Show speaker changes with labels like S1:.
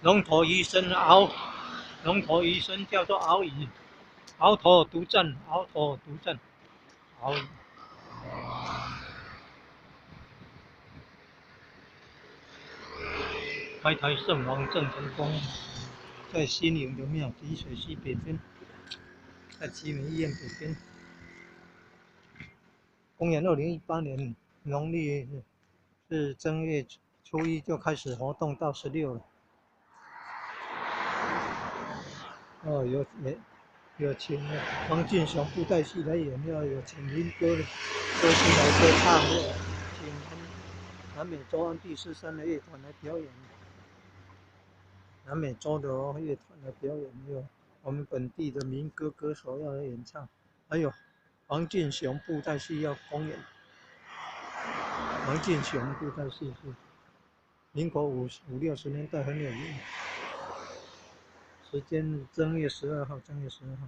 S1: 龍頭魚身鰲，龍頭魚身叫做鰲魚，鰲頭獨佔，鰲頭獨佔，鰲魚。開台聖王鄭成功在新營的廟，滴水溪北邊，在奇美醫院北邊。公元2018年農曆是正月初一就開始活動到16了。哦，有也有請黃俊雄布袋戲來演，要有請民歌的歌星來歌唱，請南美洲安第斯山的樂團來表演。南美洲的樂團來表演，有我們本地的民歌歌手要來演唱，還有黃俊雄布袋戲要公演。黃俊雄布袋戲是民國五六十年代很有名。時間正月十二號，正月十二號。